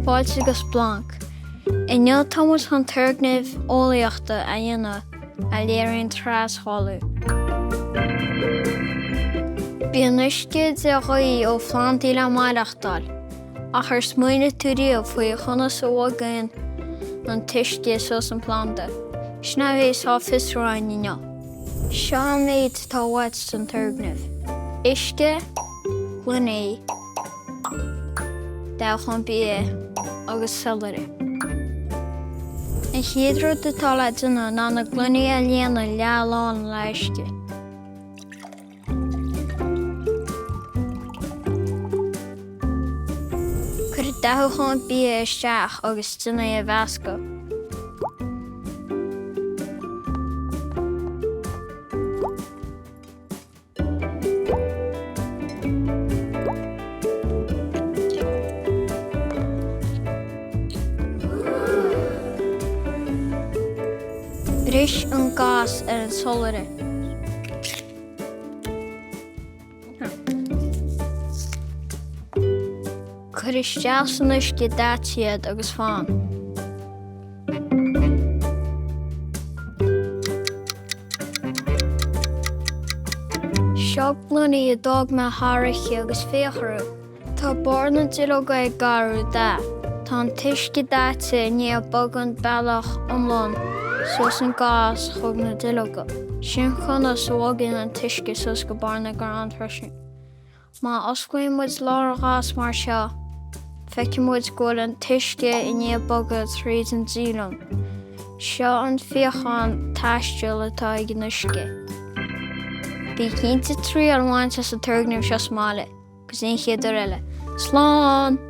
Fáilte go Splanc! Inniu tá muid chun turgnamh eolaíochta a dhéanamh a léiríonn trasghalú. Bíonn uisce de dhíth ó phlandaí le maireachtáil, ach ar smaoinigh tú riamh faoi chonas a bhogann an t-uisce suas an planda? Sin a bheas á fiosrú againn inniu. Seo an méid atá uait don turgnamh, uisce, gloiní, dathúchán bia agus soilire. An chéad rud atá le déanamh ná na gloiní a líonadh leath lán le uisce. Cuir dathúchán bia isteach agus déan é a mheascadh. Bris an gas ar an soilire. Cuir isteach san uisce daite iad agus fan. Seo gloiní a d'fhág mé thar oíche agus féach orthu. Tá barr na nduilleoga ag athrú dath. Tá an t-uisce daite i ndiaidh bogadh an bealach iomlán suas an gas chuig na duilleoga. Sin conas a bhogann an t-uisce suas go barr na gcrann freisin. Má osclaíonn muid lár an ghas mar seo, feicfidh muid go bhfuil an t-uisce i ndiaidh bogadh tríd an díleam. Seo an fíochán taistil atá ag an uisce. Bí cinnte triail a bhaint as an turgnamh seo sa mbaile. Go dtí an chéad uair eile. Slán!